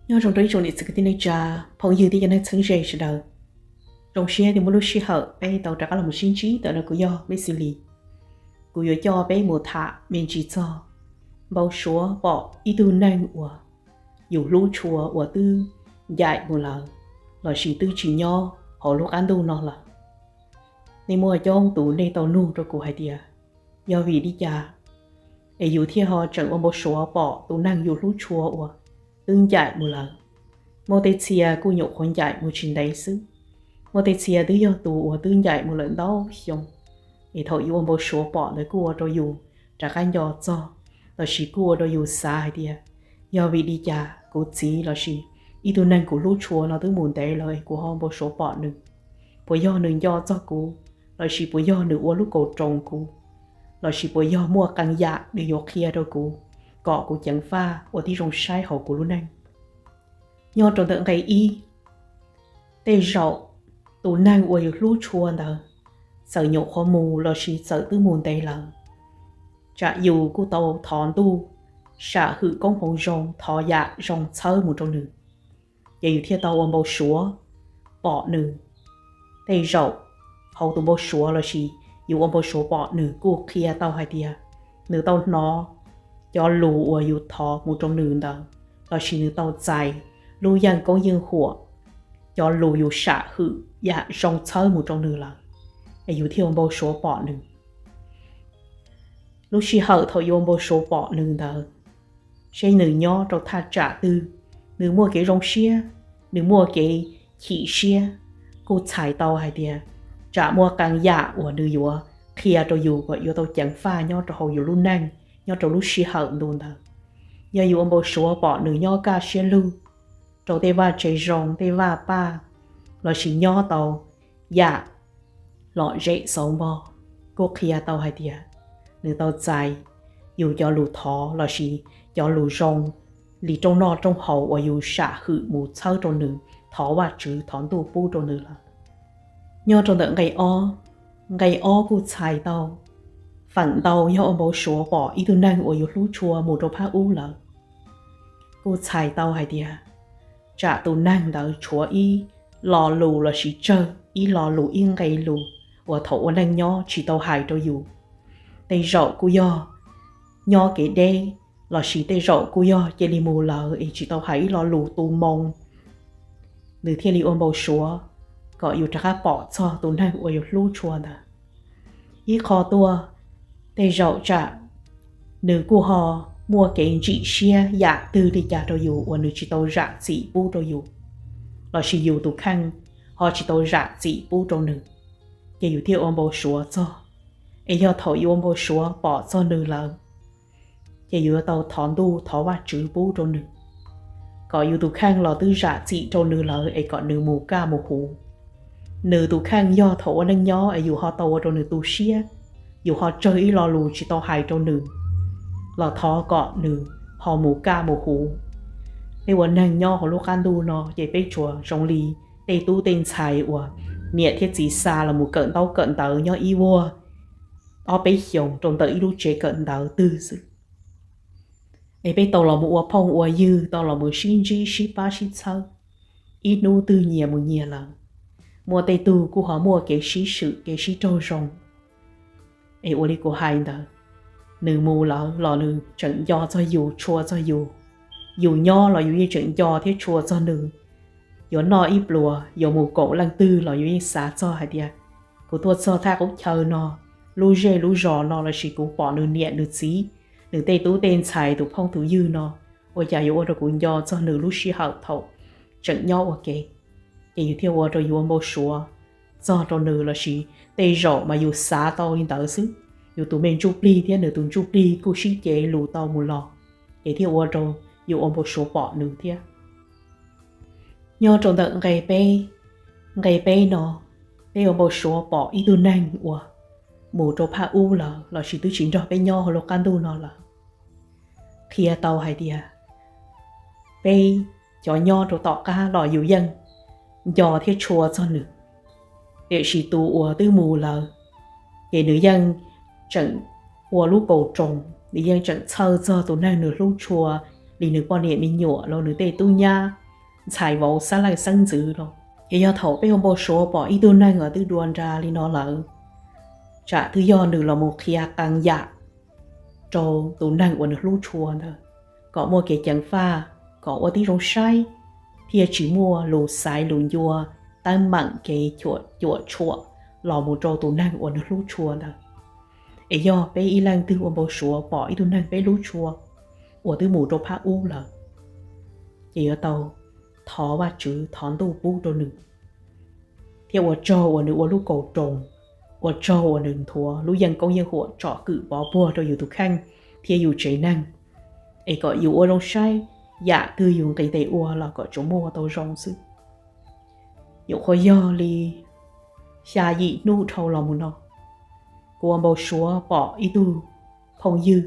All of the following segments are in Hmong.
Nyob zoo rau ib tsoom niam txiv kwv tij neej tsa, phooj ywg thiab cov neeg txheeb ze sawv daws. Zoo siab tias muaj lub sij hawm peb tau rov qab los mus sib ntsib ntawm no, kuv yog Mej Xi Lis. Kuv yuav coj peb mus tham me ntsis txog npau suav pom ib tug neeg uas yus hlub tshua uas twb ncaim mus lawm, lossis twb tsis nyob hauv lub qab ntuj no lawm. Nej muaj coob tus nej tau nug rau kuv hais tias, yog vim li cas es yus thiaj ho tseem ua npau suav pom tus neeg yus hlub tshua uas twb ncaim mus lawm? Muaj tej txhia kuj nyuam qhuav ncaim mus tsis ntev xwb, muaj tej txhia twb yog tus uas twb ncaim mus lawm ntau xyoo, es thaum yus ua npau suav pom ntawd kuj ua rau yus rov qab nco txog, lossis kuj ua rau yus xav hais tias, yog vim li cas kuv txiv lossis ib tug neeg kuv hlub tshua no twb mus ntev lawm es kuv ho npau suav pom nws? Puas yog nws nco txog kuv, lossis puas yog nws ua lub kaus roos kuv, lossis puas yog muaj qee yam nws yuav qhia rau kuv kom kuv ceev faj ua tib zoo saib hauv kuv lub neej? Nyob rau ntawm nqe ib, tej zaum tus neeg uas yus hlub tshua ntawd txawm nyuam qhuav mus lossis txawm twb mus ntev lawm, tsam yus kuj tau thov ntuj, sam hwm koob hmoov zoo, thov yam zoo txhawb mus rau nws, ces yus thiaj tau ua npau suav pom nws. Tej zaum hauv tus npau suav lossis yus ua npau suav pom nws kuj qhia tau hais tias nws tau hnov cov lus uas yus thov mus rau nws ntawd, lossis nws tau txais lub yeej koob yeej huam, cov lus yus sam hwm yam zoo txhawb mus rau nws lawm, es yus thiaj ua npau suav pom nws. Lub sij hawm thaum yus ua npau suav pom nws ntawd, seb nws nyob rau thaj tsam twg, nws muaj kev zoo siab, nws muaj kev chim siab, kuj txhais tau hais tias tsam muaj qee yam uas nws yuav qhia rau yus kom yuav tau ceev faj nyob rau hauv yus lub neej, nyob rau lub sij hawm ntu ntawd. Yog yus ua npau suav pom nws nyob kaj siab lug rau tej vaj tse zoo, tej vaj paj, lossis nyob tau yam lom zem xauv npo, kuj qhia tau hais tias nws tau txais yus cov lus thov lossis cov lus zoo li rooj noj rooj haus uas yus sam hwm mus txhawb rau nws, thov Vajtswv thov ntuj pub rau nws lawm. Nyob rau ntawm nqe ob, nqe ob kuj txhais tau feem ntau yog ua npau suav pom ib tug neeg uas yus hlub tshua mus rau phab ub lawm, kuj txhais tau hais tias tsam tus neeg ntawd tshuav ib lo lus lossis tsawg ib lo lus ib nqe lus uas thaum ua neej nyob tsis tau hais rau yus. Tej zaum kuj yog nyob kev deb, lossis tej zaum kuj yog cia li mus lawm es tsis tau hais ib lo lus tu moo, nws thiaj li ua npau suav kom yus rov qab pom txog tus neeg uas yus hlub tshua ntawd. Ib qho tuaj, tej zaum tsam nws kuj ho muaj kev ntsim siab yam twg li cas rau yus uas nws tsis tau zam txim pub rau yus, lossis yus tus kheej ho tsis tau zam txim pub rau nws, ces yus thiaj ua npau suav txog. Es yog thaum yus ua npau suav pom txog nws lawm, ces yus yuav tau thov ntuj thov Vajtswv pub rau nws, kom yus tus kheej los twb zam txim rau nws lawm es kom nws mus kaj mus huv. Nws tus kheej yog thaum ua neej nyob es yus ho tau ua rau nws tu siab, yus ho tsawg ib lo lus tsis tau hais rau nws, los thov kom nws ho mus kaj mus huv. Peb ua neeg nyob hauv lub qab ntuj no ces peb tsuas zoo li tej tub tej ntxhais uas niam thiab txiv xa los mus kawm ntaub kawm ntawv nyob ib vuag ob peb xyoos rau ntawm ib lub tsev kawm ntawv twg xwb. Es peb tau los mus ua phooj ua ywg, tau los mus sib ntsib sib pab sib txhawb, ib hnub twg nyias mus nyias lawm. Muaj tej tug kuj ho muaj kev sib swm kev sib raug zoo. Es ua li kuv hais ntawd, nws mus lawm los nws tseem nco txog yus, tshua txog yus. Yus nyob los yus yeej tseem nco thiab tshua txog nws. Yuav noj ib pluas, yuav mus koom leej twg los yus yeej xav txog hais tias, kuv tuaj txog thaj qub chaw no, lub zej lub zos no lossis kuv pom nws niam nws txiv, nws tej tub tej ntxhais, tus phooj tus ywg no, ua cas yuav ua rau kuv nco txog nws lub sij hawm thaum tseem nyob ua ke. Ces yus thiaj ua rau yus ua npau suav txog rau nws lossis tej zaum mas yus xav tau li ntawd xwb, yus tus me ntsuj plig thiab nws tus ntsuj plig kuj sib cev lus tau mus los, ces thiaj ua rau yus ua npau suav pom nws thiab. Nyob rau ntawm nqe peb, nqe peb no, peb ua npau suav pom ib tug neeg uas mus rau phab ub lawm lossis twb tsis nrog peb nyob hauv lub qab ntuj no lawm. Qhia tau hais tias peb cov nyob rau tom qab los yus yeej nco thiab tshua txog nws, tiam sis tus uas twb mus lawm, ces nws yeej tseem ua lub kaus roos, nws yeej tseem txhawj txog tus neeg nws hlub tshua li nws poj niam me nyuam los nws tej tub nyab, ntxhais vauv xab laj xeeb ntxwv los. Ces yog thaum peb ua npau suav pom ib tug neeg uas twb dua nra li no lawm, tsam twb yog nws los mus qhia qee yam rau tus neeg uas nws hlub tshua ntawd, kom muaj kev ceev faj, kom ua tib zoo saib, thiaj tsis muaj lus xaiv lus ncua, teeb meem kev cuam tshuam los mus rau tus neeg uas nws hlub tshua ntawd. Es yog peb ib leej twg ua npau suav pom ib tug neeg peb hlub tshua uas twb mus rau phab ub lawm, ces yuav tau thov Vajtswv thov ntuj pub rau nws, thiab ua tsaug uas nws ua lub kaus roos, ua tsaug uas nws nthuav lub yeej koob yeej huam tsom kwm pov puag rau yus tus kheej thiab yus tsev neeg, es kom yus ua zoo saib, yam twg yus nqis tes ua los kom tsuas muaj ua tau zoo xwb. Nyuam qhuav yog li xya yim hnub dhau los mus no, kuv ua npau suav pom ib tug phooj ywg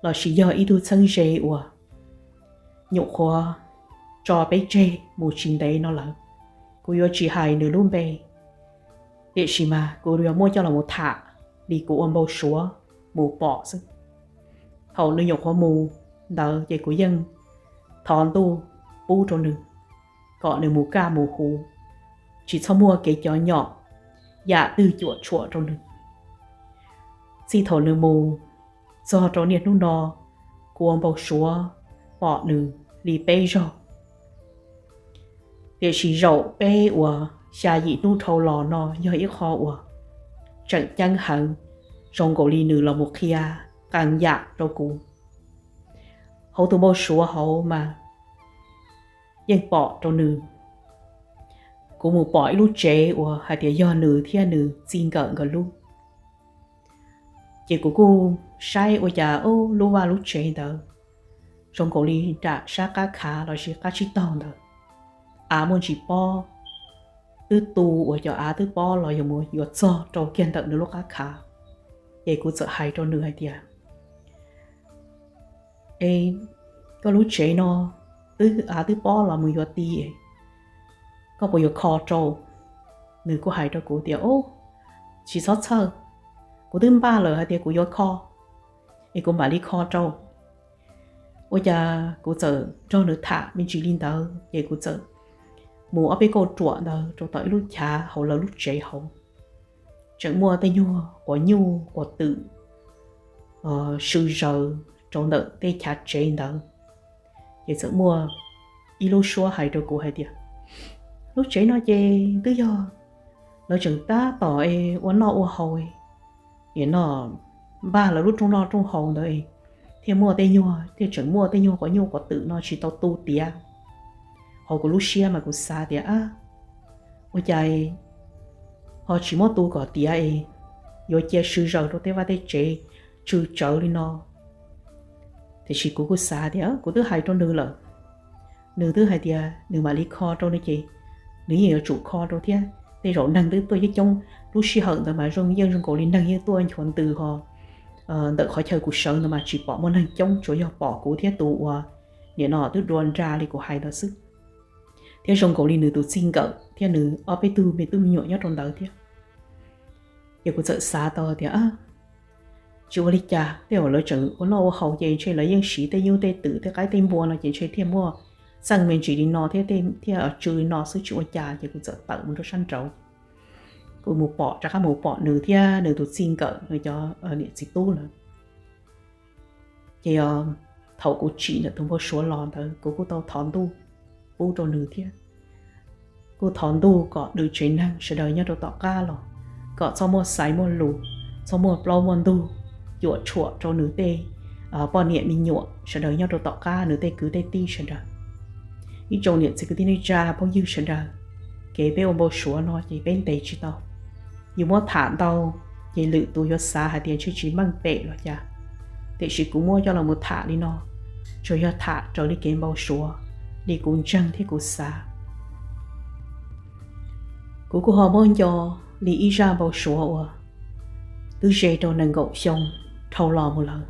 lossis yog ib tug txheeb ze uas nyuam qhuav tso peb tseg mus tsis ntev no lawm. Kuv yuav tsis hais nws lub npe, tiam sis mas kuv yuav muab coj los mus tham li kuv ua npau suav mus pom xwb. Thaum nws nyuam qhuav mus ntawd ces kuv yeej thov ntuj pub rau nws kom nws mus kaj mus huv, tsis txhob muaj kev cov nyom, yam twg cuam tshuam rau nws. Txij thaum nws mus txog rau niaj hnub no, kuv ua npau suav pom nws li peb zaug. Tiam sis zaum peb uas xya yim hnub dhau los no yog ib qho uas tseem ceeb heev, zoo nkaus li nws los mus qhia qee yam rau kuv. Hauv tus npau suav hauv mas yeej pom rau nws, kuv mus pom ib lub tsev uas hais tias yog nws thiab nws txij nkawm nkawd lub. Ces kuv kuj saib ua cas lub vaj lub tsev ntawd zoo nkaus li nram sab qab khav lossis qab tsib taug ntawd, av muaj ntsis pob, twb tu uas cov av twb pob los yuav mus yuav txog rau kiag ntawm nws lub qab khav. Ces kuv txawm hais rau nws hais tias, E, koj lub tsev no twb av twb pob los mus yuav ti, koj puas yuav kho rau? Nws kuj hais rau kuv tias, Tsis txhob txhawj, kuv twb npaj lawm hais tias kuv yuav kho, es kuv mam li kho rau. Ua cas kuv txawm nrog nws tham me ntsis li ntawd ces kuv txawm mus ob peb kauj ruam ntawd rau tom ib lub chav hauv lawv lub tsev hauv, tseem muaj tej nyuag quav nyuj quav twm sw zaws rau ntawm tej chav tsev ntawd. Ces txawm muaj ib lub suab hais rau kuv hais tias, Lub tsev no ces twb yog lawv tseem tab tom ua noj ua haus, nim no npaj lawv lub rooj noj rooj haus ntawd thiaj muaj tej nyuag, thiaj tseem muaj tej nyuag quav nyuj quav twm no tsis tau tu tiav. Hauv kuv lub siab mas kuv xav tias, Ab, ua cas ho tsis muab tu kom tiav es yuav cia sw zaws rau tej vaj tej tsev tsw tsawv li no? Tiam sis kuv kuj xav tias kuv twb hais rau nws lawm, nws twb hais tias nws mam li kho rau no ces nws yeej yuav tsum kho rau thiab. Tej zaum neeg twb tuaj coob coob, lub sij hawm ntawd mas zoo yeej zoo nkaus li neeg yeej tuaj nchuav ntws ho ntawm qhov chaw kuv sawv ntawd mas tsis pom muaj neeg coob, tsuas yog pom kuv thiab tus uas nim no twb dua nra li kuv hais ntawd xwb, thiab zoo nkaus li nws tus txij nkawm thiab nws ob peb tug me tub me nyuam nyob rau ntawd thiab. Ces kuv txawm xav tau tias, Tsis ua li cas, tej zaum lawv tseem ua noj ua haus ces ntshe lawv yeej siv tej nyuj tej twm tej qaib tej npua no ces ntshe thiaj muaj txeej me ntsis li no thiab thiaj tsw li no xwb tsis ua cas. Ces kuv txawm tawm mus rau sab nraud, kuv mus pom, rov qab mus pom nws thiab nws tus txij nkawm, nws cov niam txiv tub lawm. Ces thaum kuv tsim ntawm tus npau suav los ntawd kuv kuj tau thov ntuj pub rau nws thiab. Kuj thov ntuj kom nws tsev neeg sawv daws nyob rau tom qab los kom txhob muaj xaiv muaj lus, txhob muaj plaub muaj ntug cuam tshuam rau nws tej poj niam me nyuam sawv daws nyob rau tom qab, nws tej kwv tej tij sawv daws. Ib tsoom niam txiv kwv tij neej tsa phooj ywg sawv daws, kev peb ua npau suav no ces peb ntes tsis tau. Yus muab tham ntau ces lwm tus yuav xav hais tias ntshe tsis meej pem los cas, tiam sis kuv muab coj los mus tham li no, tsuas yog tham raws li kev npau suav, li kuv ntseeg thiab kuv xav. Kuv kuj ho muab nco li ib zaj npau suav uas twb ze rau nees nkaum xyoo dhau los mus lawm,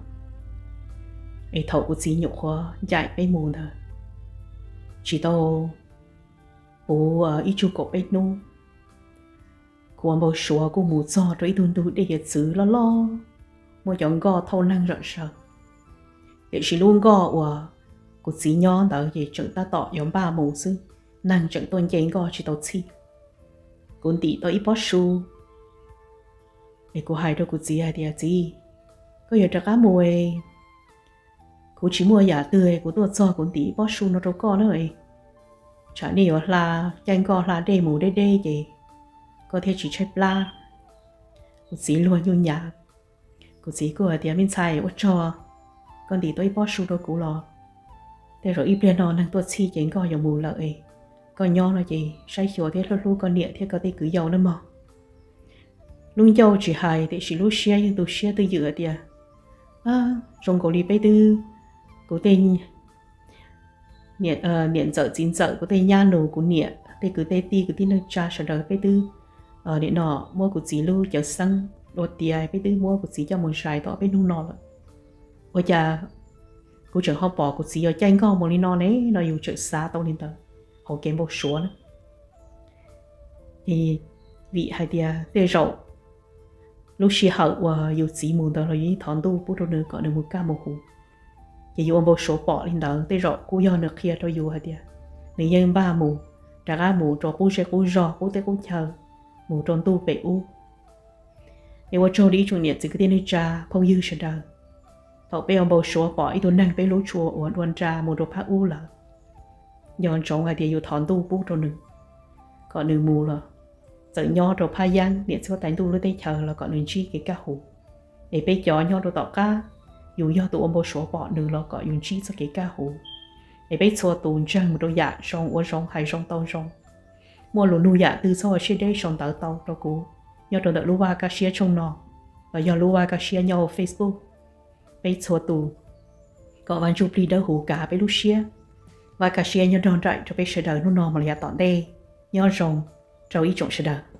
es thaum kuv txiv nyuam qhuav ncaim peb mus ntawd, tsis tau puv ib tsug kaum peb hnub, kuv ua npau suav kuj mus txog rau ib tug ntug dej hiav txwv loj loj, muaj cov nkoj thauj neeg zom zaws. Tiam sis lub nkoj uas kuv txiv nyob ntawd ces tseem tab tom yuav npaj mus xwb, neeg tseem tuaj nce nkoj tsis tau txhij. Kuv ntim tau ib pob su es kuv hais rau kuv txiv hais tias, Txiv, koj yuav rov qab mus, kuv tsis muaj yam twg, kuv tuaj txog kuv ntim ib pob su no rau koj na. Tsam nej yuav hla caij nkoj hla dej mus deb deb ces koj thiaj tsis tshaib plab. Kuv txiv luag nyuj nyav. Kuv txiv kuj hais tias, Me ntxhais, ua tsaug, koj ntim tau ib pob su rau kuv los tej zaum ib pliag no neeg tuaj txhij ces nkoj yuav mus lawm es koj nyob no ces saib xyuas thiab hlub hlub koj niam thiab koj tej kwv yau nawb mog. Lub ncauj tsis hais tiam sis lub siab yeej tu siab twj ywm hais tias, Zoo nkaus li peb twb, kuv tej niam ntxawm txiv ntxawm, kuv tej nyab nus, kuv niam tej kwv tej tij, kwv tij neej tsa sawv daws peb twb nim no muab kuv txiv lub cawv xeeb ua tiav, peb twb muab kuv txiv coj mus zais tau peb hnub no lawm. Ua cas kuv tseem ho pom kuv txiv yuav caij nkoj mus li no ne? No yus tseem xav tau li ntawd hauv kev npau suav na. Ces vim hais tias tej zaum lub sij hawm uas yus txiv mus ntawd los yus yeej thov ntuj pub rau nws kom nws mus kaj mus huv. Ces yus ua npau suav pom li ntawd tej zaum kuj yog nws qhia rau yus hais tias nws yeej npaj mus, rov qab mus rau qub zej qub zog, qub teb qub chaw, mus rau ntuj pem ub. Es ua tsaug li ib tsoom niam txiv kwv tij neej tsa phooj ywg sawv daws, thaum peb ua npau suav pom ib tug neeg peb hlub tshua uas dua nra mus rau phab ub lawm, nco ntsoov hais tias yus thov ntuj pub rau nws kom nws mus los txawm nyob rau phab yeeb niam txiv huab tais ntuj lub teb chaws los kom nws ntsib kev kaj huv. Es peb cov nyob rau tom qab, yus yog tus ua npau suav pom nws los kom yus ntsib txoj kev kaj huv. Es peb txhua tus ntseeg mus rau yam zoo, ua zoo hais zoo tau zoo, muaj lus nug yam twg txhob ua siab deb sau ntawv tau rau kuv nyob rau ntawm lub Vaj Kaj Siab tshooj no los yog lub Vaj Kaj Siab nyob hauv Facebook. Peb txhua tus kom Vaj Ntsuj Plig Dawb Huv kav peb lub siab. Vaj Kaj Siab nyob nrog nraim rau peb sawv daws hnub no mus li yav tom ntej. Nyob zoo rau ib tsoom sawv daws.